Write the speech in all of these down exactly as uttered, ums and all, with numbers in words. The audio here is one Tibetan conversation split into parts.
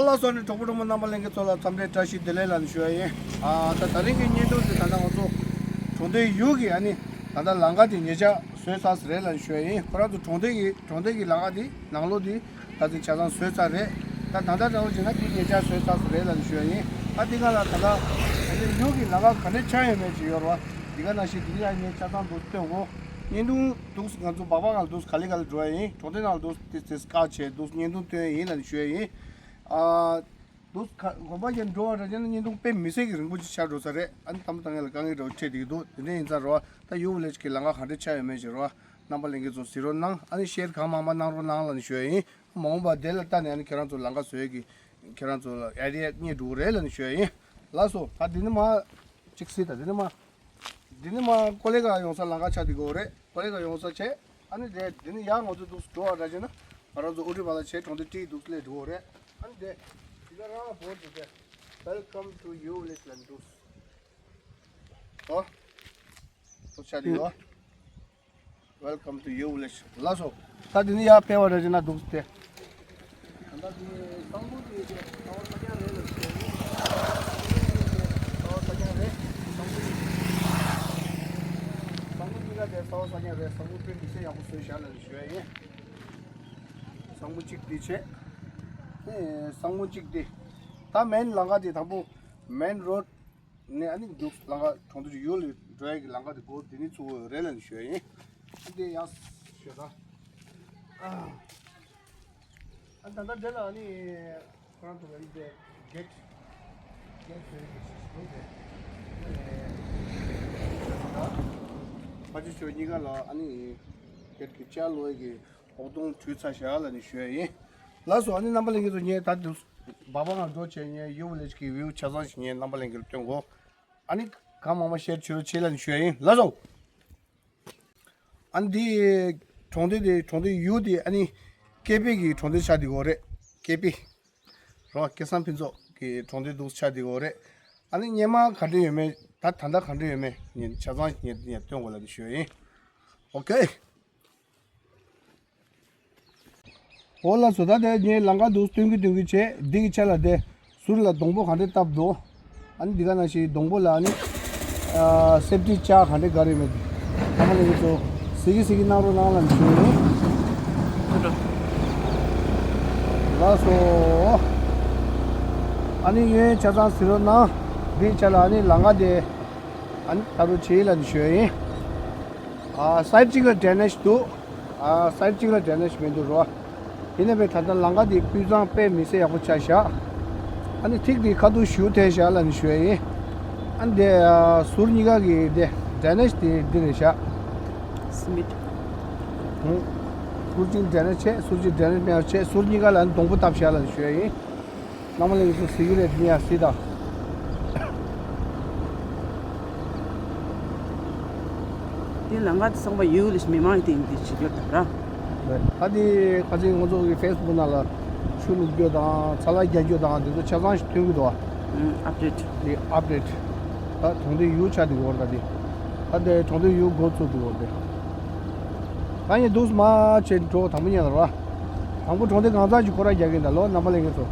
ལགས་སོ། ནི་གྲོགས་པོ་གྲོགས་མོ་རྣམ་པ་ལྷན་རྒྱས་ཚོ་ལ་འཚམས་འདྲི་བཀྲ་ཤིས་བདེ་ལེགས་ལབ་ནས་ཞུ་ཡ་ཡིན། ཨ་ད་ད་རིང་གི་བརྙན་ཐུང་འདི་ད་ལྟ་ང་ཚོ་གྲོང་སྡེ་ཡུལ་གྱི་ཨ་ནི་ད་ལྟ་ལམ་ཁ་དེ་ཉེ་ཆར་བཟོས་ཚར་ས་རེད་ལབ་ནས་ཞུ་ཡ་ཡིན། ཁོ་རང་ཚོ་གྲོང་སྡེ་གི་གྲོང་སྡེ་གི་ལམ་ཁ་དེ་ནང་ལོགས་དེ་ད་ཚོད་ཆ་ཚང་བཟོས་ཚར་རེད། ད་ད་ལྟ་འདྲ་བོ་བྱས་ན་དེ་ཉེ་ཆར་བཟོས་ཚར་ས་རེད་ལབ་ནས་ཞུ་ཡ་ཡིན། ཨ་དེ་ག་ལ་ད་ལྟ་ད་ལྟ་ཡུལ་གྱི་ལམ་ཁ་ག་འདྲ་ཆགས་ཡོད་མེད་ཅིག་ཡོད་རེད་བ། དེ་ག་ནང་བཞིན་དེ་ལ་ངས་ཆ་ཚང་འདུག་སྟོན་གོ། བརྙན་ཐུང་འདུག་ང་ཚོ་སྦག་སྦག་ལ་འདུག་ག་ལེ་ག་ལེ་འགྲོ་ཡ་ཡིན། གྲོང་སྡེ་ནང་ལ་འདུག་དེ་དེ་བཀག་བྱས་འདུག་བརྙན་ཐུང་སྟོན་ཡ་ཡིན་ལབ་ནས་ཞུ་ཡ་ཡིན། ཨ། དུས་ཁ་དགོན་པ་ཡན་འགྲོ་བ་ར་ཅན་བརྙན་ཐུང་དཔེ་མི་སྲིད་ཀྱི་རིང་པོ་ཅིག་ཆགས་འགྲོ་ས་རེད། ཨ་ནི་དམ་པ་དང་ངེད་ལ་དཀའ་ངལ་འདྲ་བོ་འཕྲད་བསྡད་ཀྱི་འདུག་དེ་འདྲ་ཡིན་ཙང་རོ། ད་ཡུ་ཝི་ལེ་ཇི་གི་ལམ་ཁ་ག་འདྲ་ཆགས་ཡོད་མེད་ཅིག་རོ། རྣམ་པ་ལྷན་རྒྱས་ཚོ་གཟིགས་རོགས་གནང་། ཨ་ནི་ཤེར་གང་མང་མང་གནང་རོགས་གནང་ལབ་ནས་ཞུ་ཡ་ཡིན། མ་འོངས་པ་དེ་ལ་ལྟ་ནས་ཨ་ནི་ཁྱེད་རང་ཚོ་ལམ་ཁ་བཟོ་ཡ་གི་ཁྱེད་རང་ཚོ་ལ་ཨའི་ཌི་ཡ་རྙེད་འགྲོ་གི་རེད་ལབ་ནས་ཞུ་ཡ་ཡིན། ལགས་སོ། ད་འདི་ནི་མ་ཅིག་སྲིད་ད་འདི་ནི་མ། འདི་ནི་མ་ཀོ་ལེ་ག་ཡོང་ས་ལམ་ཁ་ཆགས་འདི་གོ་རེད། ཀོ་ལེ་ག་ཡོང་ས་བྱས། ཨ་ནི་དེ་འདི་ནི་ཡག་ང་ཚོ་འདུག་འགྲོ་བ་འདྲ་བྱས་ན་ང་རང་ཚོ་ཨུ་ཏི་བ་ལ་བྱས་གྲོང་སྡེ་ཏི་འདུག་སླེབས་འགྲོ་གོ་རེད། ཨ་ནི་དེ་འདི་ག་རང་ལ་བོར་འདུག་དེ། Welcome to your village ལབ་འདུག་ཨོ། ཚོ་ཆ་འདི་ཡོ། Welcome to your village ལགས་སོ། ད་འདི་ནི་ཡག་ཕེབས་པ་འདྲ་བྱས་ན་འདུག་སྟེ། ད་ལྟ་དེ་གཙང་པོ་དེ་གཙང་པོ་ས་ཆ་རེད་ལ་ཟེར། གཙང་པོ་ས་ཆ་རེད། གཙང་པོ་གཙང་པོ་གཉིས་ཀ་དེ་གཙང་པོ་ས་ཆ་རེད། གཙང་པོ་དཔེ་མི་སྲིད་ཡག་པོ་བཟོས་བཞག་ལ་ཞུ་ཡ་ཡིན། གཙང་པོ་གཅིག་དེ་བྱས། ཨེ་གཙང་པོ་གཅིག་དེ། ད་མེན་ལམ་ཁ་དེ་དང་པོ་མེན་རོ་ཌི་ནས་ཨ་ནི་འདུག་ལམ་ཁ་གྲོང་སྡེ་ཡུལ་ལ་འགྲོ་ཡ་གི་ལམ་ཁ་དེ་སྒོ་དེ་ནི་ཚུགས་རེད་ལ་ཞུ་ཡ་ཡིན། ཨ་དེ་ཡག་ཞུ་ད། ཨ་ད་ལྟ་འདི་ལ་ནི་ཁོ་རང་ཚོ་ལ་ཡིན་ཏེ་གེ་ཊི་གེ་ཊི་ཟེར་གི་ཞིག་ཡོད་དེ། ཨེ་ཕ་ཆེ་ཆོས་གཉིས་ཀ་ལ་ཨ་ནི་གེ་ཊི་གི་ལྕགས་ལོ་ཡི་གི་འོག་སྟོང་བྲུས་ཚར་བཞག་ལ་ནི་ཞུ་ཡ་ཡིན། ལགས་སོ། ཨ་ནི་རྣམ་པ་ལྷན་རྒྱས་ཚོ་ངས་ད་དུས་སྦག་སྦག་ང་འགྲོ་བྱས་ངས་ཡུ་ཝི་ལེ་ཇི་གི་བིའུ་ཆ་ཚང་ཞིག་ངས་རྣམ་པ་ལྷན་རྒྱས་ལ་སྟོན་གོ། ཨ་ནི་གང་མང་མང་ཤེར་བྱེད་རོགས་བྱེད་ལ་ནི་ཞུ་ཡ་ཡིན། ལགས་སོ། ཨ་ནི་འདི་གྲོང་སྡེ་འདི་གྲོང་སྡེ་ཡུལ་འདི་ཨ་ནི་ཀེ་པི་གི་གྲོང་སྡེ་ཆགས་འདི་གོ་རེད། ཀེ་པི་རོ་སྐལ་བཟང་ཕུན་ཚོགས་ཀྱི་གྲོང་སྡེ་འདུག་ཆགས་འདི་གོ་རེད། ཨ་ནི་སྔོན་མ་ག་འདྲ་ཡོད་མེད་ད་ད་ལྟ་ག་འདྲ་ཡོད་མེད་ངས་ཆ་ཚང་ངས་ངས་སྟོན་དགོས་ལ་ནི་ཞུ་ཡ་ཡིན། ཨོ་ཁེ། འོ་ལགས་སོ། ད་དེ་ངས་ལམ་ཁ་འདུག་སྟོན་གི་སྟོན་གི་བྱས། འདི་གི་ཆ་ལ་དེ་ཟུར་ལ་སྡོང་པོ་ག་འདྲས་བཏབ་འདུག་ཨ་ནི་འདི་ག་ནང་བཞིན་སྡོང་པོ་ལ་ཨ་ནི་ཨ་སེབ་ཊི་ལྕགས་ག་འདྲས་བཀལ་རེད་མེད་དེ་ཚང་མ་ལ་ཡོད་ཚོ་གཟིགས་གི་གཟིགས་གི་གནང་རོགས་གནང་ལ་ནི་ཞུ་ཡིན། ལགས་སོ། ཨ་ནི་ཡོན་ཆ་ཚང་གཟིགས་རོགས་གནང་། འདི་གི་ཆ་ལ་ཨ་ནི་ལམ་ཁ་དེ་ཨ་ནི་ད་རུང་བྱེད་ལ་ནི་ཞུ་ཡིན། ཨ་སའིཌ་གཅིག་ལ་ཌེ་མེཇ་འདུག་ཨ་སའིཌ་གཅིག་ལ་ཌེ་མེཇ་མི་འདུག་རོ། ཡིན་ནའི་ད་ལྟ་ལམ་ཁ་འདི་སྤུས་གཙང་དཔེ་མི་སྲིད་ཡག་པོ་ཆགས་བཞག་ཨ་ནི་ཐིག་འདི་ཁ་ཐུག་ཞུ་ཐལ་བཞག་ལ་ནི་ཞུ་ཡ་ཡིན། ཨ་ནི་དེ་ཨ་ཟུར་གཉིས་ཀ་གི་དེ་ཌེ་མེཇ་དེ་འདི་རེད་བཞག་སི་མེན་ཊི། ཧུང་། ཟུར་གཅིག་ཌེ་མེཇ་བྱས། ཟུར་གཅིག་ཌེ་མེཇ་མེད་པ་བྱས། ཟུར་གཉིས་ཀ་ལ་ཨ་ནི་སྡོང་པོ་བཏབ་བཞག་ལ་ནི་ཞུ་ཡ་ཡིན། རྣམ་པ་ལྷན་རྒྱས་ཚོ་གཟིགས་ཀྱི་རེད། དེ་ནས་ཡར་གཟིགས་དང་། དེ་ལམ་ཁ་དེ་ཚང་མ་ཡུལ་ལ་མི་མང་གི་སྟེང་དེ་བྱེད་རྒྱུ་དང་ར། རེད། ད་དེ་ཁ་སང་ང་ཚོ་གི་ཕེ་སི་བུག་ནང་ལ་ཆུ་བླུག་རྒྱུ་དང་ཚ་ལག་རྒྱག་རྒྱུ་དང་དེ་ཚོ་ཆ་ཚང་ཞིག་ཐོན་གི་འདུག་བ། ཨུམ། ཨབ་ཌེཊ། དེ་ཨབ་ཌེཊ། ད་གྲོང་སྡེ་ཡུལ་ཆགས་དེ་གོ་ར། ད་དེ་ད་དེ་གྲོང་སྡེ་ཡུལ་འགོ་བཙུགས་དེ་གོ་ར། དེ་ད་ངས་འདུག་མ་བྱས་འགྲོ་དང་པོ་ཉལ་ལ་ར། དང་པོ་གྲོང་སྡེ་གང་ཚང་ཞིག་སྐོར་ར་རྒྱག་གིན་ད་ལོ་རྣམ་པ་ལྷན་རྒྱས་ཚོ།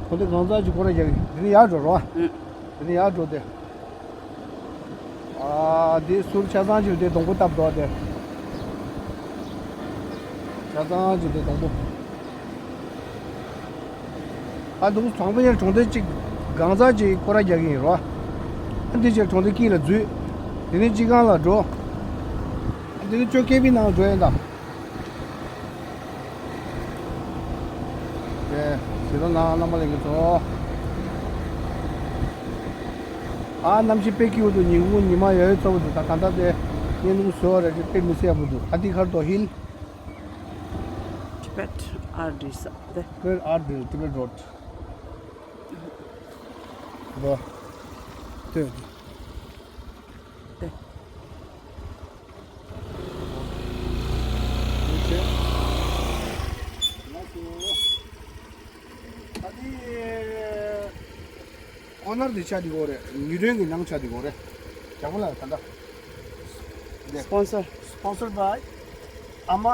གྲོང་སྡེ་གང་ཚང་ཞིག་སྐོར་ར་རྒྱག་གིན། དེ་ནས་ཡར་འགྲོ་ར། ཨུམ། དེ་ནས་ཡར་འགྲོ་དེ། ཨ་འདི་ཟུར་ཆ་ཚང་ཅིག་དེ་སྡོང་པོ་བཏབ་འདུག་དེ། ཆ་ཚང་ཅིག་དེ་སྡོང་པོ། ཨ་འདུག་དང་པོ་ཡར་གྲོང་སྡེ་གཅིག་གང་ཚང་ཅིག་སྐོར་ར་རྒྱག་གིན་ཡིན་རོ། ཨ་འདི་ཅིག་གྲོང་སྡེ་དཀྱིལ་ལ་འཛུལ། དེ་ནས་སྤྱི་ཁང་ལ་འགྲོ། ཨ་འདི་ནས་ཅོ་ཀེ་པི་ནང་འགྲོ་ཡིན་ད། དེ་ཟེར་རོ་ན་རྣམ་པ་ལྷན་རྒྱས་ཚོ། ཨ་གནམ་གཤིས་དཔེ་སྐྱིད་པོ་འདུག་ཉིན་གུང་ཉི་མ་ཡོད་ཡོད་ཚ་པོ་འདུག་ད་ད་ལྟ་དེ་བརྙན་ཐུང་བཟོ་བ་རེད། དཔེ་མི་སྲིད་ཡག་པོ་འདུག་ཨ་འདི་ཁར་དོ་ཧིལ། Tibet Art Reserve དེ། Tibet Art Tibet Road དོ། དེ་དེ། དེ། ཨ་ནི་ཁོ་ནར་དེ་ཆ་དེ་གོ་རེད། ཉི་སྒྲོན་གྱི་ནང་ཆ་དེ་གོ་རེད། རྒྱག་པ་ལ་ད་ལྟ་དེ། Sponsor Sponsored by ཨ་མ།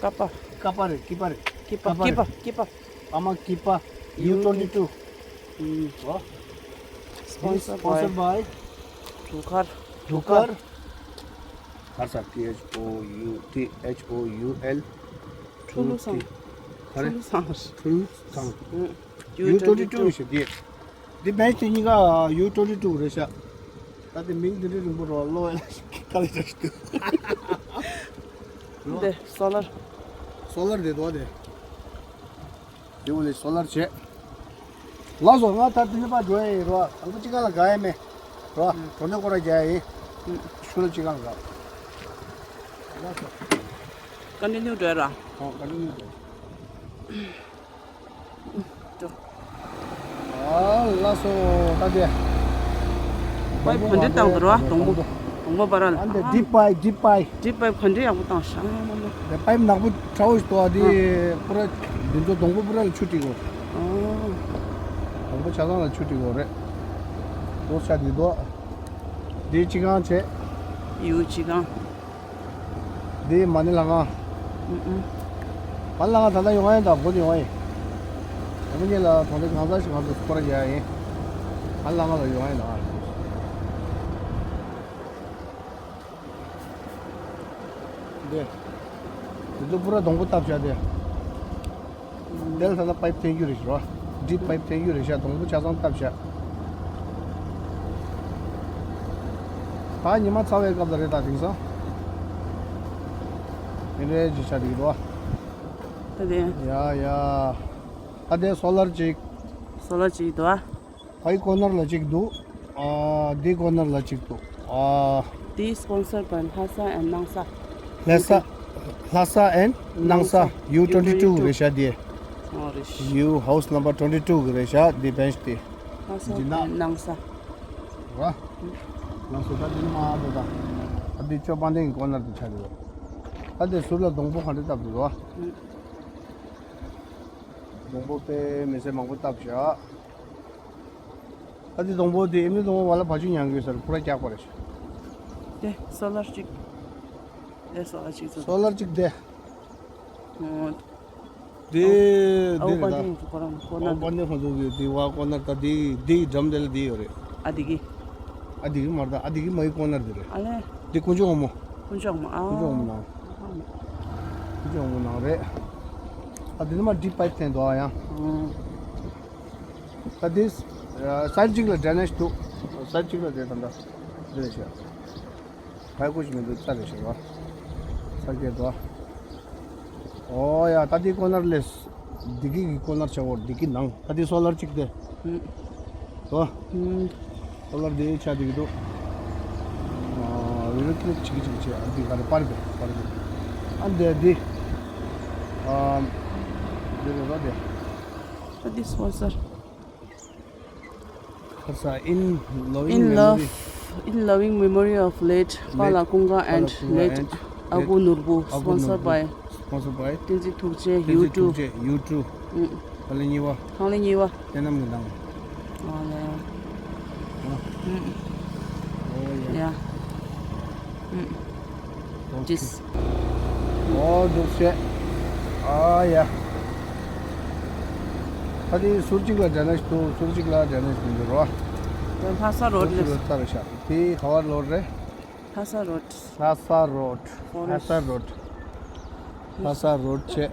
ཀ་པ། ཀ་པ་རེད། ཀི་པ་རེད། ཀི་པ། ཀ་པ་རེད། ཀི་པ། ཀི་པ། Ama Kipa U twenty two. ཨུམ། Sponsor by Sponsor by Dhokar. Dhokar. Harsa, T H O U, T H O U L. Thulu Sang. Thulu Sang. Thulu Sang. ཨུམ། U twenty two ཞེས་དེ། འདི་བེན་ཆི་དེ་གཉིས་ཀ་U twenty two རེད་ཤག་ད་དེ་མིང་འདི་འདྲའི་རིང་པོ་རོ་ལོ་ཡ་ལ་ཞིག་ག་ལ་ཞིག་འདུག་དེ་སོ་ལར། སོ་ལར་དེ་དོ་དེ། དེ་འོ་ལེ་སོ་ལར་བྱས། ལགས་སོ། ང་ད་དེ་ནས་ཕར་འགྲོ་ཡ་ཡིན་རོ། དང་པོ་ཅི་ག་ལ་དགའ་ཡ་མེད་རོ། གྲོ་ནས་སྐོར་ར་རྒྱག་ཡ་ཡིན། ཤུ་ལ་ཅི་ག་ལ་དགའ། ལགས་སོ། ཀོན་ཊི་ནིའུ་འགྲོ་ཡ་ར། ཨོ་ཀོན་ཊི་ནིའུ་འགྲོ། འགྲོ། ཨ་ལགས་སོ། ད་དེ། པའིབ་ག་འདྲ་བཏང་འདུག་ར། སྡོང་པོ། སྡོང་པོ་བར་ལ། ཨ་འདི་ཌིབ་པའིབ་ཌིབ་པའིབ། ཌིབ་པའིབ་ག་འདྲ་ཡག་པོ་བཏང་ཤག་ཨ་མ་མ། དེ་པའིབ་ནག་པོ་ཁྲ་བོ་ཞིག་འདུག་ཨ་དེ། ཨ། པུ་ར། འདི་ཚོ་སྡོང་པོ་པུ་ར་ལ་ཆུ་སྤྲད་དགོས། ཨ། སྡོང་པོ་ཆ་ཚང་ལ་ཆུ་སྤྲད་དགོས་རེད། དོ་ཤ་འདི་འདུག་འདི་ཅི་གང་བྱས། ཡུ་ཅི་གང་། འདི་མ་ཎི་ལྷ་ཁང་། ཨུ་ཨུ། མ་ཎི་ལྷ་ཁང་ད་ལྟ་ཡོང་ཡ་ཡིན། ད་བུད་ཡོང་ཡ་ཡིན། དེ་མོ་ཉིད་ལ་གྲོང་སྡེ་གང་ས་ཞིག་ང་ཚོ་སྐོར་རྒྱག་ཡ་ཡིན། མ་ཎི་ལྷ་ཁང་ལ་ཡོང་ཡ་ཡིན་ད། འདི། འདི་ཚོ་པུ་ར་སྡོང་པོ་བཏབ་བཞག་སྟེ། དེ་ལ་ད་ལྟ་པའིབ་འཐེན་རྒྱུ་རེད་ཤག་རོ། ཌིབ་པའིབ་འཐེན་རྒྱུ་རེད་ཤག་སྡོང་པོ་ཆ་ཚང་བཏབ་བཞག་ད་ཉི་མ་ཚ་བའི་སྐབས་ལ་རེད་ད་དེང་སང་། དེ་འདྲའི་ཅིག་ཆགས་འདུག་རོ། ད་དེ། ཡ་ཡ། ད་དེ་སོ་ལར་ཅིག་སོ་ལར་ཅིག་འདུག་ཨ། ཕའི་ཀོ་ནར་ལ་གཅིག་འདུག་ཨ། འདི་ཀོ་ནར་ལ་གཅིག་འདུག་ཨ། འདི་སྤོན་སར་བའི་ལྷ་ས་ཨེན་ནང་ས། ལྷ་ས། ལྷ་ས་ཨེན་ནང་ས། ནང་ས། ཡུ་ཊུ་ཝེན་ཊི་ཊུ་རེད་ཤག་འདི། ཨོ་རེད། ཡུ་ཧའུ་སི་ནམ་བར་ཊུ་ཝེན་ཊི་ཊུ་གི་རེད་ཤག་འདི་བེན་ཆི་འདི། ལྷ་ས་ཨེན་ནང་ས། ར། ལགས་སོ། ད་འདི་མ་འགྲོ་ད། ཨ་འདི་ཅོ་པན་དེང་གི་ཀོ་ནར་དུ་ཆགས་ཡོད། ད་འདི་ཟུར་ལ་སྡོང་པོ་ག་འདྲ་བཏབ་འདུག་ར། སྡོང་པོ་དཔེ་མི་སྲིད་མང་པོ་བཏབ་བཞག་ཨ་ཙི་སྡོང་པོ་དེ་ཨེ་མི་སྡོང་པོ་བ་ལ་བ་ཆུ་ཉང་གི་སར་ཕུ་ར་རྒྱག་པ་རེད། དེ་སོ་ལར་གཅིག་དེ་སོ་ལར་གཅིག་ཚོ། སོ་ལར་གཅིག་དེ། ཨོ། དེ་ཨའུ་དེ་རེད་ད། པན་དེ་ཁོ་རང་ཁོ་ན། ཨའུ་པན་དེ་ཁོ་ཚོ་གི་དེ་བ་ཀོ་ནར་ད་དེ་དེ་འགྲམ་དེ་ལ་དེ་ཡོད་རེད། ཨ་དེ་གི། ཨ་དེ་གི་མར་ད་ཨ་དེ་གི་མ་ཡི་ཀོ་ནར་དེ་རེད། ཨ་ལེ། དེ་དཀོན་མཆོག་ངོ་མོ། དཀོན་མཆོག་ངོ་མོ་ཨ། དཀོན་མཆོག་ངོ་མོ་ནང་། དཀོན་མཆོག་ངོ་མོ་ནང་རེད། ཨ་དེ་ནི་མ་ཌིབ་པའིབ་འཐེན་འདུག་ཨ་ཡང་། ཨོ། ད་དེ་སའིཌ་གཅིག་ལ་ཌྲེ་ནེཇ་འདུག་སའིཌ་གཅིག་ལ་དེ་ད་ལྟ་འདི་རེད་ཤག་ཕའི་ཀུ་ཅི་མི་འདུག་ས་རེད་ཤག་བ། ས་སྐྱེས་འདུག་ཨོ་ཡ། ད་དེ་ཀོ་ནར་ལས་བདེ་སྐྱིད་ཀྱི་ཀོ་ནར་ཆགས་འོར་བདེ་སྐྱིད་ནང་ད་དེ་སོ་ལར་གཅིག་དེ། ཨུམ། ཨོ། ཨུམ། སོ་ལར་དེ་ཆགས་བསྡད་ཀྱི་འདུག་ཨ་བི་ཌི་ཡོ་ཀི་ལིབ་བྱེད་ཀྱི་བྱེད་ཀྱི་བྱེད། ཨ་འདི་ག་རེ་པར་བེ་པར་བེ། ཨ་འདི་འདི། ཨ་འདི་རེད་རོ་དེ། ཨ་འདི་སོ་ལར། ཁ་ས་in loving In love, memory in loving memory of late Pala Kunga and late Agu Nurbu, sponsored by Sponsored by བསྟན་འཛིན་ཐུགས་རྗེ། བསྟན་འཛིན་ཐུགས་རྗེ། ཡུ་ཊུབ། ཨུམ། ཁ་ལེ་གཉིས་པ། ཁང་ལེ་གཉིས་པ། བསྟན་རྣམ་གྱི་ནང་། ཨ་ལེ། ཨ། ཨུམ། ཨོ་ཡ། ཡ། ཨུམ། ཨོ་ཁེ། ཇིས། ཨོ་འདུག་བྱས། ཨ་ཡ། ད་དེ་ཟུར་གཅིག་ལ་ཌྲེ་ནེཇ་འདུག་ཟུར་གཅིག་ལ་ཌྲེ་ནེཇ་མི་འདུག་རོ། དེ་ལྷ་ས་རོཌ་ཟུར་གཅིག་ལ་ལས། ལྟ་རེ་ཤག་དེ་ག་བར་ལོར་རེད། ལྷ་ས་རོཌ། ལྷ་ས་རོཌ། ལྷ་ས་རོཌ། ལྷ་ས་རོཌ་བྱས།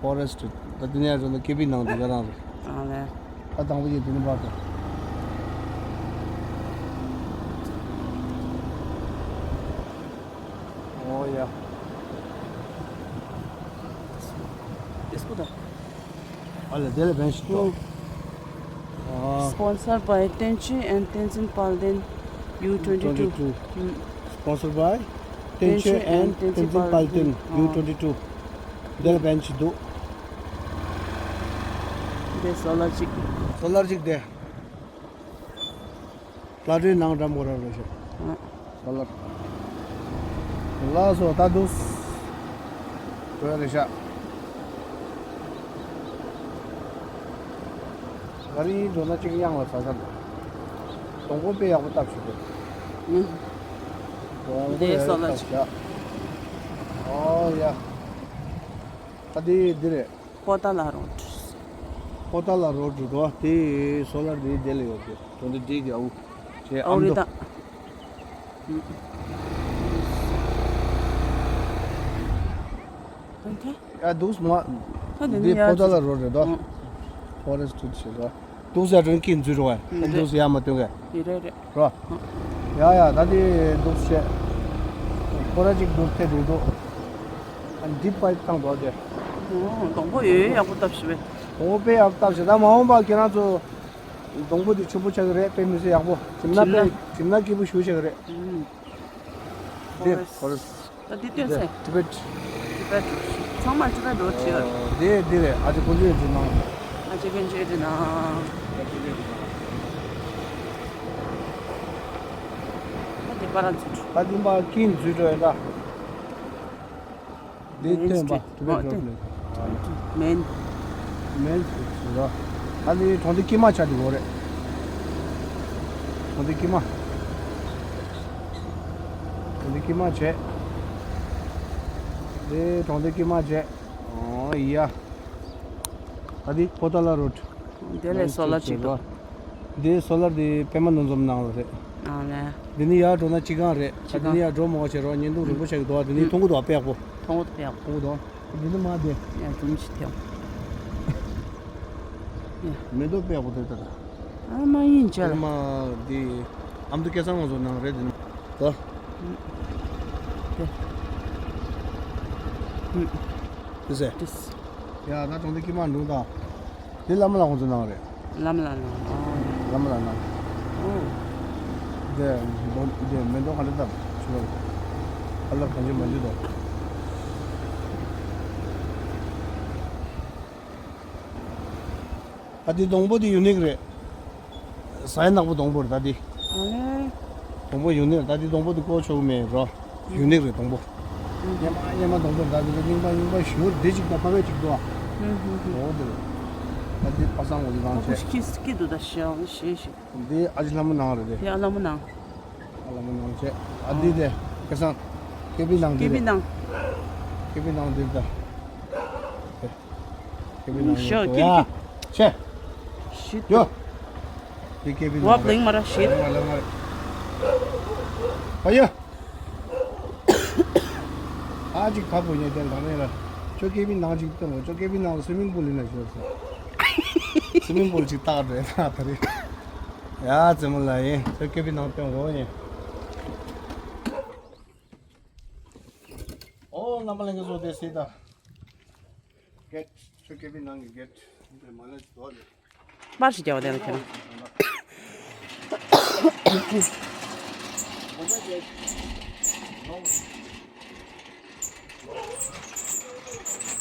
ཕོ་རེ་སི་ཊི། ད་དེ་ནས་ཡར་འགྲོ་ན་ཀེ་པི་ནང་དུ་ཡར་རང་རེད། ཨ་ལེ། ད་དང་པོ་ཡིན་དེ་ནི་བར་དུ། ཨོ་ཡ། ཨ་ལ་དེ་ལ་བན་ཞིག་ཏོ། ཨོ། Sponsored by Tenchi and Tenzin Palden U twenty two. Twenty two. Sponsored by Tenchi and Tenzin Palden U twenty two. དེ་ལ་བན་ཞིག་འདུག་དེ་སོ་ལར་གཅིག་སོ་ལར་གཅིག་དེ། ལྷ་སྒྲོན་ནང་འགྲམ་གོ་ར་རེད་ཤག་ཨ། ལ་ལ། ལགས་སོ་ད་འདུག་གོ་རེད་ཤག་ག་རེ་ཡིན་འགྲོ་ན་གཅིག་གཡང་ལ་ཟ་ས་འདུག་སྡོང་པོ་དཔེ་ཡག་པོ་བཏབ་ཤག་དེ། ཨུ། སྡོང་པོ་ཡག་པོ་བཏབ་ཤག་ཨོ་ཡ། ད་དེ་འདི་རེད། པོ་ཏཱ་ལ་རོཌ། ཕོ་ཏཱ་ལ་རོཌ་འགྲོ་དེ་སོ་ལར་དེ་དེ་ལ་ཡོད་དེ། གྲོང་སྡེ་དེ་གི་ཨའུ་ཅེ་ཨའུ་ཨམ་རི་དོ། ད། ཨོ་ཁེ། ཡ་འདུག་སྨ། ད་དེ་ནི་དེ་ཡ་ཕོ་ཏཱ་ལ་རོཌ་རེད་དོ། ཨོ། ཕོ་རེ་སི་ཊི་ཞེས་རོ། འདུག་ས་དྲུང་གིན་འཛུལ་རོ། ཨ་འདུག་ས་ཡ་མ་སྟོན་ག་རེད་རེད་རེད། རོ། ཡ་ཡ་ད་དེ་འདུག་ས་བྱས། ཁོ་ར་ཅིག་འདུག་ཐེ་འདུག་འདུག་ཨ་འདི་པའི་བཏང་འདུག་དེ། ཨོ་སྡོང་པོ་ཡོད་ཡག་པོ་བཏབ་ཤི་བས། སྡོང་པོ་དཔེ་ཡག་པོ་བཏབ་ཤི། ད་མ་འོངས་པ་ཁྱེད་རང་ཚོ་སྡོང་པོ་དེ་ཆེན་པོ་ཆགས་ཀྱི་རེད། དཔེ་མི་སྲིད་ཡག་པོ། གྲིམ་ན་དཔེ་གྲིམ་ན་སྐྱིད་པོ་ཞུ་ཆགས་ཀྱི་རེད། ཨུམ། འདི་ཁོ་རེ་སི། ད་འདི་སྟོན་འདི་ཚེ། ཊི་བེཊ། ཊི་བེཊ། ཚང་མ་ཊི་བེཊ་འགྲོ་བྱེད། འདི་འདི་རེད། ཨ་ཅེ་ཀུན་སྤྱོད་ཀྱི་ནང་། ཨ་ཅེ་ཀུན་སྤྱོད་ཀྱི་ནང་། ད་འདི་པ་ར་འཛུལ། ད་འདི་མ་ཀིན་འཛུལ་འགྲོ་ཡོད་ད། འདི་སྟོན་པ། ཊི་བེཊ་འགྲོ་ལེ། མེན། མེན་ཟེར་ར། ད་འདི་གྲོང་སྡེ་དཀྱིལ་མ་ཆགས་འདུག་གོ་རེད། གྲོང་སྡེ་དཀྱིལ་མ། གྲོང་སྡེ་དཀྱིལ་མ་བྱས། འདི་གྲོང་སྡེ་དཀྱིལ་མ་བྱས། ཨོ་ཡ། ད་འདི་ཕོ་ཏཱ་ལ་རོཌ། དེ་ལས་སོ་ལར་ཅིག་འདུག་འདི་སོ་ལར་འདི་པད་མ་སྣུམ་འཛོམས་ནང་ལ་རེད། ཨ་ལས། འདི་ནི་ཡར་འགྲོ་ན་སྤྱི་ཁང་རེད། ད་སྤྱི་འདི་ནི་ཁང་། ཡར་འགྲོ་མ་དགོས་བྱས་རོགས། བརྙན་ཐུང་རིང་པོ་ཆགས་ཀྱི་འདུག་འདི་ནི་མཐོང་གི་འདུག་དཔེ་ཡག་པོ། མཐོང་གི་འདུག་དཔེ་ཡག་པོ། མཐོང་གི་འདུག་འདི་ནི་མ་བདེ། ཡ་འཛུམ་ཞིག་ཐེབས། ཡ། མེ་ཏོག་དཔེ་ཡག་པོ་འདུག་ད་ལྟ། ཨ་མ་ཡིན་ཅག་ལ། མ་འདི་ཨ་མདོ་སྐལ་བཟང་ང་ཚོ་ནང་རེད་འདི་ནི། ད། དེ། ཨུ། དེ་ཟེར། དེ། ཡ་ད་གྲོང་སྡེ་དཀྱིལ་མ་འགྲོ་ད། དེ་བླ་མ་ལགས་ཁོང་ཚོ་ནང་རེད། བླ་མ་ལགས་ནང་། ཨོ། བླ་མ་ལགས་ནང་། ཨོ། དེ་འདོ་དེ་མེ་ཏོག་ག་འདྲ་བཏབ་ཆུ་བ། ཨ་ལ་གང་ཅི་མ་ཅི་དོ། ད་འདི་སྡོང་པོ་འདི་ཡུ་ནིག་རེད། ཟ་ཡ་ནག་པོ་སྡོང་པོ་རེད་ད་འདི། ཨ་ལེ། སྡོང་པོ་ཡུ་ནིག་རེད། ད་འདི་སྡོང་པོ་འདི་བཀོལ་ཆོག་གི་མེད་རོ། ཡུ་ནིག་རེད་སྡོང་པོ། ཨ། གཡས་མ་གཡས་མ་སྡོང་པོ་རེད། ད་འདི་རྙིང་པ་རྙིང་པ་ཞུ་འདི་ཅིག་ད་ཕ་བས་ཅིག་འདུག་ཨ། ཧུམ་ཧུམ་ཧུམ། འོ་འདི་རེད། ད་འདི་ཕ་སང་འོ་འདི་ད་གང་ཁོ་ཆེ། ཤི་སྐྱིད་འདུག་ད་ཤི་ཨང་ཤེས་ཤིག་འདི་ཨ་ཅེ་ལྷ་མོ་ནང་རེད་དེ། ཡ་ལྷ་མོ་ནང་། ཨ་ལྷ་མོ་ནང་བྱས། ཨ་འདི་དེ་ཁ་སང་ཀེ་པི་ནང་འདི་ཀེ་པི་རེད། ནང་། ཀེ་པི་ནང་འདི་རེད་ད། ཀེ་པི་ནང་ཡོད་ཤོ་དོ་ཀེ་ཡ། པི། ཆེ། ཤིད། ཡོ། འདི་ཀེ་པི་ནང་རེད། བབ་ལེང་མ་ར་ཤིད། ལེང་མ་ལེང་མ་རེད། ཨ་ཡ། ཨ་ཅིག་ཕ་བུ་ཉེ་དེ་ལ་ནས་ལ། ཅོ་ཀེ་པི་ནང་ཅིག་སྟོན་གོ། ཅོ་ཀེ་པི་ནང་ལ་སུའི་མིང་པུལ་ཡིན་ན་ཞོར་སོང་། སུའི་མིང་པུལ་ཅིག་བཏགས་འགྲོ་ཡ་ད་རེད། ཡ་ཙེ་མོ་ལ་ཡིན། ཅོ་ཀེ་པི་ནང་སྟོན་གོ་ཉེ། ཨོ་རྣམ་པ་ལྷན་རྒྱས་ཚོ་དེ་སྲིད་ད། གེད། ཅོ་ཀེ་པི་ནང་གི་གེད། འདིར་མ་ལ་ཅིག་དོ་རེད། པར་ཞིག་རྒྱག་པ་དེ་ལ་ཁྱེད་རང་།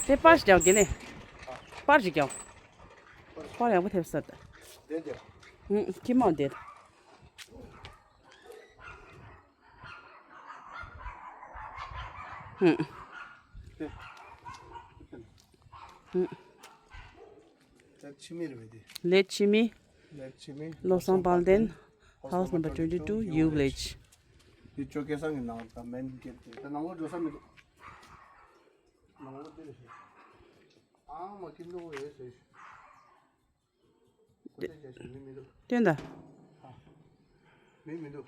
དེ་པར་ཞིག་རྒྱག་དགེ་ལེ། པར་ཞིག་རྒྱག་པར་ཡག་པོ་ཐེབས་ས་ད། དེ་དེ། ཧུང་། ཁྱི་མོ་དེ། ཧུང་། ཧུང་། ད་ཕྱི་མི་རེད་པས་དེ། ལེད་ཕྱི་མི། ལེད་ཕྱི་མི། ལོ་སང་པལ་ཏན། House number twenty two, U Village. དེ་ཅོ་ཀེ་སང་གི་ནང་ད་མེན་གེད་དེ་ད་ནང་ལོགས་འགྲོ་ས་མི་འདུག་ནང་ལོགས་འདི་རེད་ཤག་ཨ་མ་ཀིན་ཏོ་ཡོད་ཟེར་ཤག་སྟོན་ད། མི་མི་འདུག་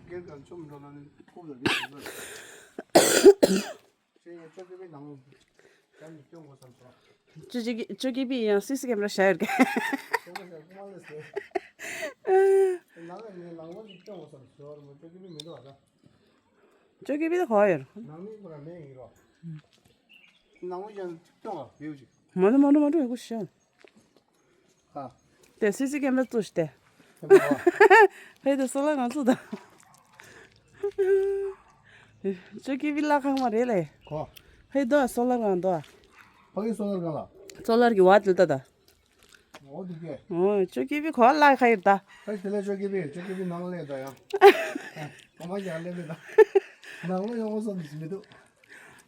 སྐད་གང་ཆོམ་འགྲོ་ན་ནི་ཁུག་ལ་རིག་འདུག་ཅེ་ཡང་ཅོ་ཀེ་པི་ནང་ཅང་གི་སྐྱོང་དགོས་བསམ་སོང་། ཅོ་ཅོ་ཀེ་པི་ཡང་སི་སི་ཀེམ་ར་བཞག་ཡོད་ཀ་ཁོ་མ་ཟེར་ཁོ་མ་ལ་ཟེར། ནང་ལ་ནི་ནང་ལོགས་ཀྱི་སྐྱོང་དགོས་བསམ་སོང་། ཅོ་ཀེ་པི་མི་འདུག་ཨ་ད། ཅོ་ཀེ་པི་ད་ག་པར་ཡོད། ནང་མི་པུ་ར་མེད་ཡིན་རོ། ནང་ལོགས་ཀྱང་སྐྱོང་ཨ་བེའུ་ཅིག་མ་འགྲོ་མ་འགྲོ་མ་འགྲོ་ཡོད་གོ་ཤ། ཨ། དེ་སི་སི་ཀེམ་ར་བཙུགས་ཤིག་དེ། ཧེ་དེ་སོ་ལར་ང་བཙུགས་ད། ཅོ་ཀེ་པི་ལ་ཁང་མ་རེད་ལེ། གོ། ཧེ་དོ་སོ་ལར་ང་དོ། ཕ་གི་སོ་ལར་གང་ལ། སོ་ལར་གི་བ་དེ་ལྟ་ད། འོ་དེ་གས། འོ་ཅོ་ཀེ་པི་གོ་ལ་ཁ་ཡིར་ད། ཧེ་དེ་ལས་ཅོ་ཀེ་པི་ཅོ་ཀེ་པི་ནང་ལས་ད་ཡང་། གོ་མ་ཡང་ལས་མེད་ད། ནང་ལོགས་ཡོང་བསམ་མི་འདུག་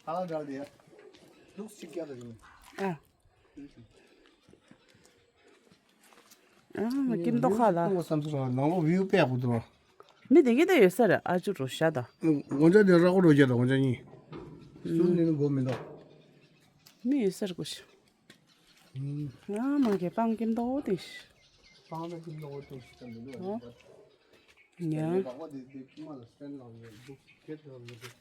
ཨ་ལ་འདྲ་དེ་ཡ། ལུགས་ཅིག་རྒྱབ་ད་ཡིན། ཨ། ཨ་མ་ཀིན་ཏོག་ཁ་ལ། ཏོག་བསམ་ཚུལ་ར་ནང་ལོགས་བིའུ་དཔེ་ཡག་པོ་འདུག་ར། མི་དེ་གི་ད་ཡོད་ས་རེད། ཨ་ཅུ་རུ་ཤ་ད། ངོ་ཅག་དེ་ར་ཀོ་རོ་རྒྱ་ད་ངོ་ཅག་གཉིས། སུ་ནི་ནི་གོ་མི་འདུག་མི་ཡོད་ས་རེད་གོ་ཤ། ང་མ་གི་སྤང་ཀིན་ཏོ་ཏིས། སྤང་ད་ཀིན་ཏོ་ཏིས་ད་མི་འདུག་ཨ། ཨོ། ཉ། ལག་པ་དེ་དེ་ཀི་མ་ལ་སྟན་ལ་མི་འདུག་སྐད་དུ་མི་འདུག་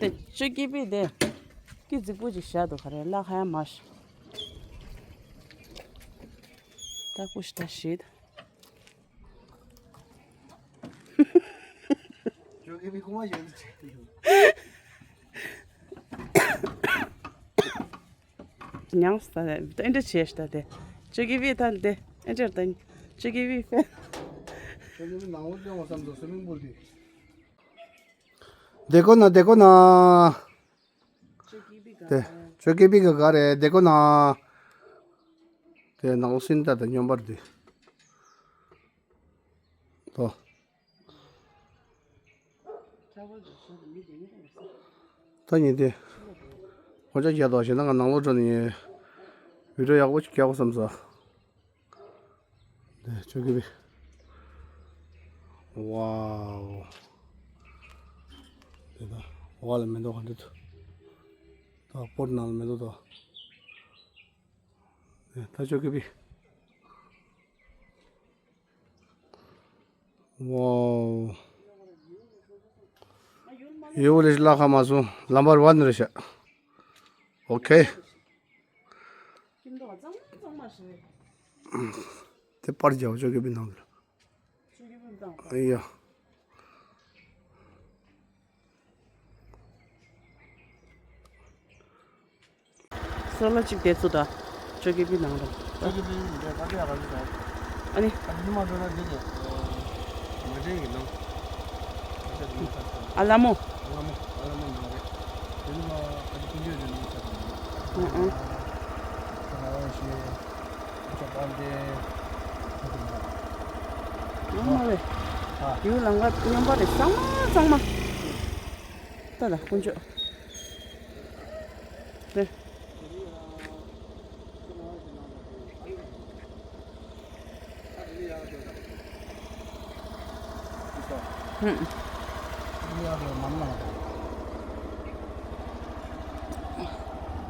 དེ་ཅོ་ཀི་པི་དེ་ཀི་རྫིག་པོ་ཅིག་བཞག་འདུག་ག་རེ་ལ་ཁ་ཡ་མ་ཤ། ད་ཀུ་ཤ་ད་ཤིད། ཅོ་ཀི་པི་ཀུ་མ་ཡོད་ཅིག་ཉང་སྟ་དེ་ཨེ་འདྲ་བྱས་ཤ་དེ་ཅོ་ཀི་པི་ད་དེ་ཨེ་འདྲ་ད་ཅོ་ཀི་པི་ཕེ། ཅོ་ཀི་པི་ནང་ལོགས་སྟོན་བསམ་སོང་སུ་མིང་པུལ་དེ། देखो ना, देखो ना। དེ་ཅོ་ཀི་པི་ག་ག་རེད། देखो ना། དེ་ནང་སིན་ད་དེ་སྙོམས་པར་དེ། ད་ད་ཉིན་དེ་ཁོ་ཅག་རྒྱ་དོ་ཞེ་ན་ང་ནང་ལོགས་འགྲོ་ནས་བི་ཌིའོ་ཡག་པོ་ཅིག་རྒྱག་དགོས་བསམ་ས། དེ་ཅོ་ཀི་པི། ཝའོ། དེ་ད་ཝ་ལ་མེ་ཏོག་ག་འདྲ་འདུག་ད་པོ་ཊི་ནང་ལ་མེ་ཏོག་ད། དེ་ད་ཅོ་ཀི་པི། ཝའོ། ཡོ་ལེ་ལ་ཁ་མ་སོང་ལམ་བར་ཝན་རེ་ཤ། ཨོ་ཁེ། ཁྱིམ་ཐོག་གཙང་མ་གཙང་མ་ཞིག་རེད། དེ་པར་རྒྱག་ཅོ་ཀི་པི་ནང་ལ། ཅོ་ཀི་པི་བཏང་། ཨ་ཡ། སོ་ལ་གཅིག་དེ་ཚོ་ད་ཅོ་ཀི་པི་ནང་ར། ཅོ་ཀི་པི་འདི་ད་ལྟ་ཡག་ག་ཞིག་རེད། ཨ་ནི། ཨ་ནི་མ་འགྲོ་ན་འདི་རེད། མ་བྱན་གྱི་ནང་། ཨ་ལ་མོ། ཨ་ལ་མོ་ཨ་ལ་མོ་ནང་རེད། དེ་ནི་མ་ཨ་ཅེ་ཀུན་སྤྱོད་དེ་ནང་ཆ་དང་། ཨང་ཨང་། ཁ་ན་བ་ཤེ། ཁ་ཆ་པར་དེ། ཁ་དེ་མ། ཡང་མ་རེད། ཨ། ཡུལ་ལང་ཀ་མཉམ་པ་རེད། གཙང་མ་གཙང་མ། ད་ད་ཀུན་སྤྱོད། རེད། ཧུམ། ཨུ།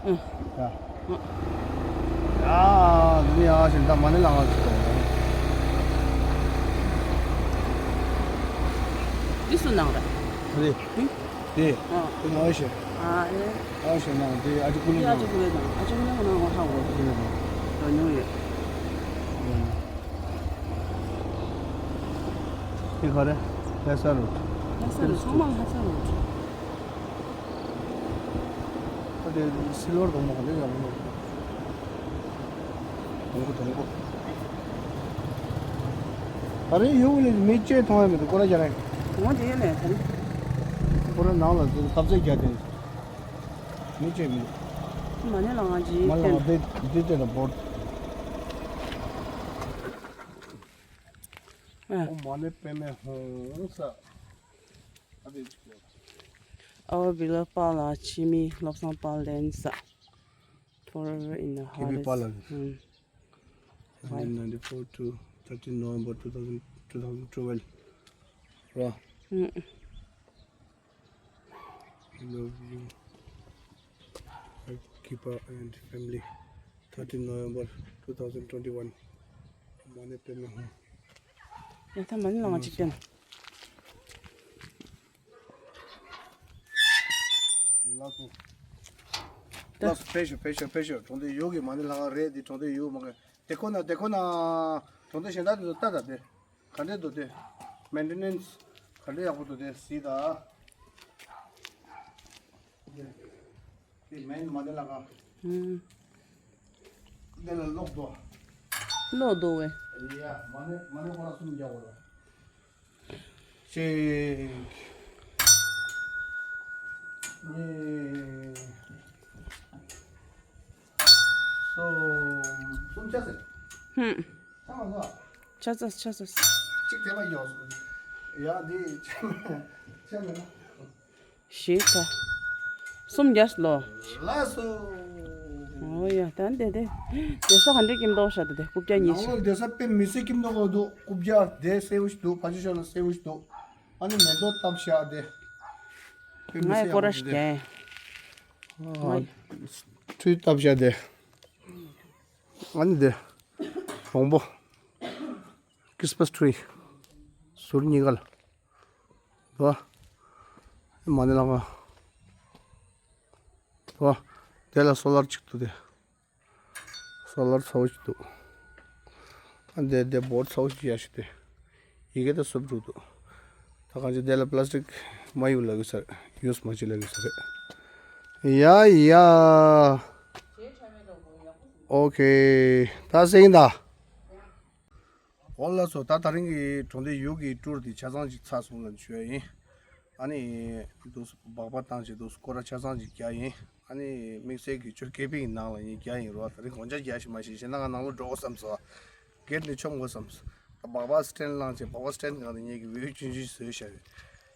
ཡ། ཡ། འདི་ཡ་ཞིག་ད་མ་ཎི་ལ་ང་ཚོ། འདི་སུ་ནང་རེད། ཨ་རེད། ཧུམ། དེ། ཨ། དེ་ང་ཡོད་ཤེས། ཨ་ཨེ། ང་ཡོད་ཤེས་ན་དེ་ཨ་ཅེ་ཀུན་སློང་དེ་ཨ་ཅེ་ཀུན་སློང་ནང་ང་ཧ་གོ། ཨ་ཅེ་ཀུན་སློང་། འགྲོ་མྱོང་ཡོད། ཨུམ། དེ་ག་རེ། ལྷ་ས་རུ། ལྷ་ས་རུ་ཚང་མ་ལྷ་ས་རུ། ཨ་དེ་སིལ་བར་དང་མོ་ག་ལེ་ཡག་མོ། དང་པོ་དང་པོ། ད་རེས་ཡོང་ལེ་མི་ཅེ་མཐོང་ཡ་མི་འདུག་སྐོར་ར་རྒྱག་རེད། ངོ་དེ་ཡོད་ལེ་ད་རེས། སྐོར་ར་ནང་ལ་དེ་ཀབ་ཚེ་རྒྱག་དེ། མི་ཅེ་མི་འདུག་མ་ཎི་ལ་ང་ཅི་མ་ལ་ང་དེ་དེ་དེ་ལ་བོར། ཨ། ཨོཾ་མ་ཎི་པདྨེ་ཧཱུྃ་ས། ཨ་དེ། ཨ་བ་བི་ལ་པཱ་ལགས་འཆི་མེད་བློ་བཟང་དཔལ་ལྡན་ས། Forever in the heart. K B Pala. ཨུམ། nineteen ninety-four to thirteen November two thousand, two thousand twelve. ར། ཨུམ། I love you, Kipa and family. thirteen November two thousand twenty-one. མ་ཎི་པདྨེ་ཧཱུྃ། ཡ་ད་མ་ཎི་ལ་ང་ཅིག་བསྟན། ལགས་སོ། ད། ལགས་སོ། ཕེབས་ཤོག་ཕེབས་ཤོག་ཕེབས་ཤོག་གྲོང་སྡེ་ཡུལ་གྱི་མ་ཎི་ལྷ་ཁང་རེད། འདི་གྲོང་སྡེ་ཡུལ་མ་གི་དེ་ཁོ་ན་དེ་ཁོ་ན། གྲོང་སྡེ་གཞན་དག་དེ་ཚོ་ལྟ་ད་དེ། ག་འདྲས་འདུག་དེ། མེན་ཊེ་ནན་སི་ག་འདྲས་ཡག་པོ་འདུག་དེ་གཟིགས་ད། དེ་མེན་མ་ཎི་ལྷ་ཁང་། ཨུམ། དེ་ལ་གློག་འདུག་གློག་འདུག་བས། ཡ་མ་ཎི་མ་ཎི་ཁོ་ར་གསུམ་རྒྱག་དགོས་ར། གཅིག་གཉིས། གསུམ། གསུམ་ཆ་ཟེར། ཧུམ། ཆ་མ་ཟ། ཆ་ཚ་ཆ་ཚ། གཅིག་དེ་མ་ཡོང་། ཡ་འདི་ཆ་མ་ཆ་མ་ན། ཞེས་ད། གསུམ་རྒྱག་ལོ། ལགས་སོ། ཨོ་ཡ་ད་འདི་དེ། དེ་ས་ག་འདྲས་ཀྱིན་མདོག་ཤ་དེ་དེ་རྐུབ་བཀྱག་གཉིས་ནང་ལོགས་ཤིག་དེ་ས་དཔེ་མི་སྲིད་ཀྱིན་མདོག་གོ་འདུག་རྐུབ་བཀྱག་དེ་སེར་བོ་ཞིག་འདུག་ཕ་ཆུ་ཤ་ལ་སེར་བོ་ཞིག་འདུག་ཨ་ནི་མེ་ཏོག་བཏབ་ཤག་དེ། དཔེ་མི་ང་སྲིད་ཡག་ཡི་སྐོར་ར་པོ་ཞིག་ཞིག་དེ། ཁྲུས་བཏབ་བཞག་དེ། ཨ་ནི་དེ། བོང་བུ། Christmas tree། ཟུར་གཉིས་ཀ་ལ། བ། མ་ཎི་ལག་པ། བ། དེ་ལ་སོ་ལར་གཅིག་འདུག་དེ། སོ་ལར་ཚ་བོ་ཞིག་འདུག་ཨ་འདི་འདི་བོར་ཚ་བོ་ཞིག་ཡ་ཞིག་དེ། ཡི་གེ་དེ་སུབ་འགྲོ་འདུག་ད་གང་ཅི་དེ་ལ་པ་ལ་སི་ཊིག་མ་ཡུ་ལ་གི་ས་རེད། ཡུས་མ་བྱེད་ལ་གི་ས་རེད། ཡ་ཡ། ཨོ་ཁེ། ད་སེང་ད། འོ་ལགས་སོ། ད་དེ་རིང་གི་གྲོང་སྡེ་ཡུལ་གྱི་ཊུར་འདི་ཆ་ཚང་ཅིག་ཚར་སོང་ལབ་ཞུ་ཡ་ཡིན། ཨ་ནི་འདུག་སྦག་སྦག་བཏང་བྱས་འདུག་སྐོར་ར་ཆ་ཚང་ཅིག་རྒྱག་ཡིན། ཨ་ནི་དམིགས་བསལ་གྱི་ཅོ་ཀེ་པིང་ནང་ལ་ཡིན་རྒྱག་ཡིན་རོ། དེ་རིང་དགོང་ཅག་རྒྱག་ཞིག་མ་ཤེས་ཤེས་ན་ང་ནང་ལོགས་འགྲོ་དགོས་བསམ་སོང་། གེ་ཊི་ནས་མཆོང་དགོས་བསམ་སོང་། ད་སྦག་སྦག་སི་ཊེན་ཌི་བླངས་བྱས་སྦག་སྦག་སི་ཊེན་ཌི་སྒང་དུ་ངེད་ཀྱི་བིའུ་ཆུང་ཆུང་བཟོས་བཞག་ཡོད།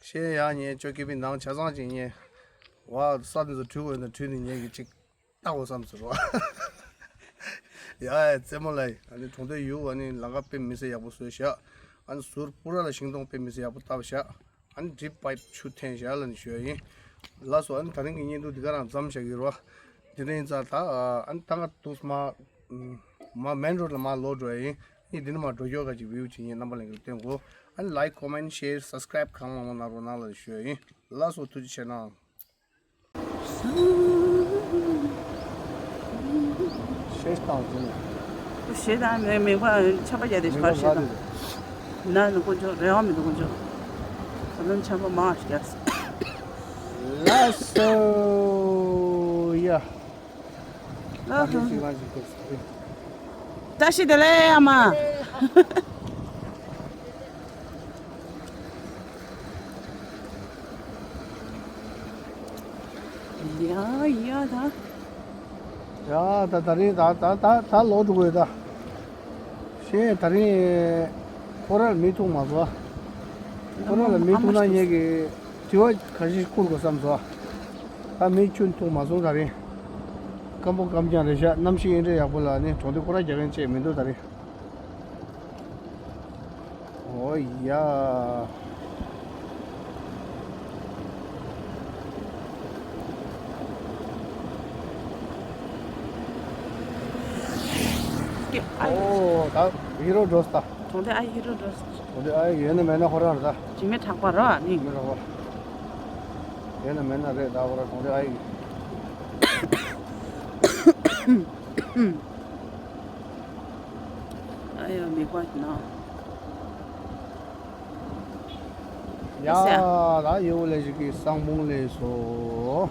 ཤེས་ཡ་ངས་ཅོ་ཀེ་པིང་ནང་ཆ་ཚང་ཅིག་ངས། ཝ་ས་དེ་ཚོ་བྲུས་དགོས་ན་བྲུས་ནས་ངེད་ཀྱི་ཅིག་ལྟ་དགོས་བསམ་ཟེར་བ། ཡ་ཡ་རྩེད་མོ་ལ་ཡ། ཨ་ནི་གྲོང་སྡེ་ཡུལ་ཨ་ནི་ལམ་ཁ་དཔེ་མི་སྲིད་ཡག་པོ་བཟོས་བཞག་ཨ་ནི་ཟུར་པུ་ར་ལ་ཤིང་སྡོང་དཔེ་མི་སྲིད་ཡག་པོ་བཏབ་བཞག་ཨ་ནི་ཌི་རིབ་པའིབ་ཆུ་འཐེན་བཞག་ལབ་ནས་ཞུ་ཡ་ཡིན། ལགས་སོ། ཨ་ནི་དེ་རིང་གི་བརྙན་ཐུང་འདི་ག་རང་མཚམས་བཞག་གི་རེད་བ། འདི་རིང་ཙང་ད་ཨ་ནི་ད་ང་འདུག་མ་མ་མེན་རོ་ཌི་ལ་མར་ལོག་འགྲོ་ཡ་ཡིན། ཨ་ནི་འདི་ནས་མར་འགྲོ་སྐྱོད་ག་ཅིག་བིའུ་ཅིག་ངས་རྣམ་པ་ལྷན་རྒྱས་ལ་སྟོན་དགོས། ཨ་ནི་ལའིཀ་ཀོ་མེན་ཤེར་སབ་སི་ཀ་རའིབ་གང་མང་མང་གནང་རོགས་གནང་ལབ་ནས་ཞུ་ཡ་ཡིན། ལགས་སོ། ཐུགས་རྗེ་ཆེ་གནང་། ཤེས་དང་ཟིན། ཞེས་དང་མེ་མེ་བ་ཆམ་པ་རྒྱག་དེ་མེ་ཤོར་ཤེས་དང་། ན་ནི་དཀོན་མཆོག་རེ་བ་མི་འདུག་དཀོན་མཆོག་ད་ལམ་ཆམ་པ་མང་ཞིག་རྒྱག་ལགས་སོ་ཡ། ལགས་སོ། བཀྲ་ཤིས་བདེ་ལེགས་ཨ་མ། ཡ་ཡ་ད། ཡ་ད་དེ་རིང་ད་ད་ད་ད་ལོག་འགྲོ་དགོས་ད། ཤེས་དེ་རིང་ཁོ་རར་མི་ཐུག་མ་སོང་། ཁོ་ར་ལ་མི་ཐུག་ན་ངེད་ཀྱི་དྲི་བ་ཁ་ཤས་བསྐུར་དགོས་བསམ་སོང་། ད་མི་ཁྱོན་ཐུག་མ་སོང་དེ་རིང་། སྐམ་པོ་སྐམ་རྐྱང་རེད་ཤག་གནམ་གཤིས་ཨེ་འདྲ་ཡག་པོ་ལ་ནི་གྲོང་སྡེ་ཁོ་ར་རྒྱག་མཁན་ཅིག་མི་འདུག་དེ་རིང་། ཨོ་ཡ། ཨོ་ད་ཧི་རོ་འགྲོ་ས། གྲོང་སྡེ་ཨ་ཡེ་ཧི་རོ་འགྲོ་ས། གྲོང་སྡེ་ཨ་ཡེ་ཡོད་ན་མེད་ན་ཁོ་རང་རེད་ད། ཇི་མེ་དྲག་པ་ར་ནི། མི་རོ་བ། ཡོད་ན་མེད་ན་རེད་ད་ཁོ་རང་གྲོང་སྡེ་ཨ་ཡེ། ཨ་ཡ་མི་པ་ན། ཡ་ད་ཡོ་ལེ་ཞིག་གི་སང་མོང་ལེ་སོ།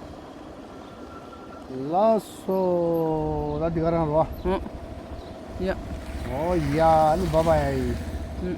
ལགས་སོ། ད་འདི་ག་རང་རོ། ཡ། ཨོ་ཡ་ནི་བ་བ་ཡ་ཡི།